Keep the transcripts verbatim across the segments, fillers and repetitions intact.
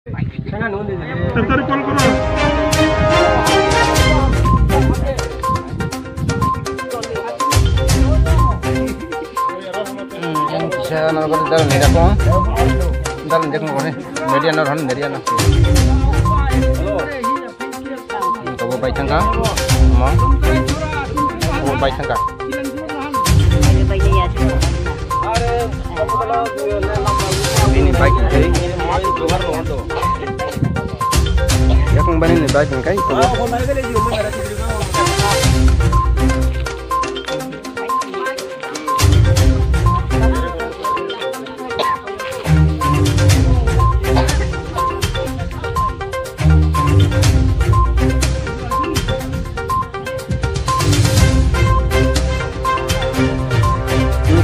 Tatari call koro. Hmm, yang bisa nang kau dalam ni dakong. Dalam ni dakong kau ni. Media nor han media nor. Tobo bai thangka. Mo. Tobo bai thangka. Bini bike ni kai. Yakung bani ni bike ni kai. Tobo.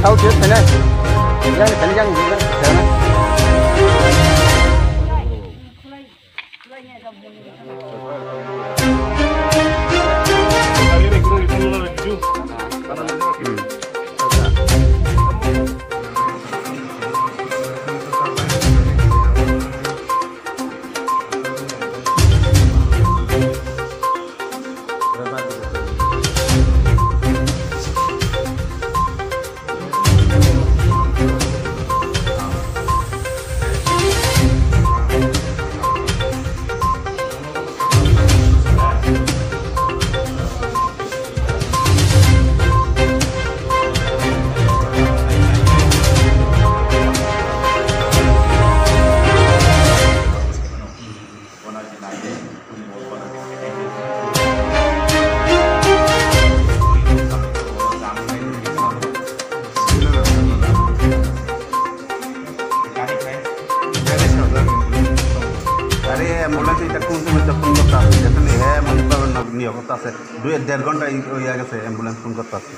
Tau tiyo sene. Yang sene yang yang sene. আরে, ambulance এটা কোন সময় যখন করতে আসে, যেখানে হ্যাঁ, মানে, নিয়ে করতে আসে, দুই দেড় ঘন্টা এই, ওই আগে সে ambulance ফোন করতে আসে।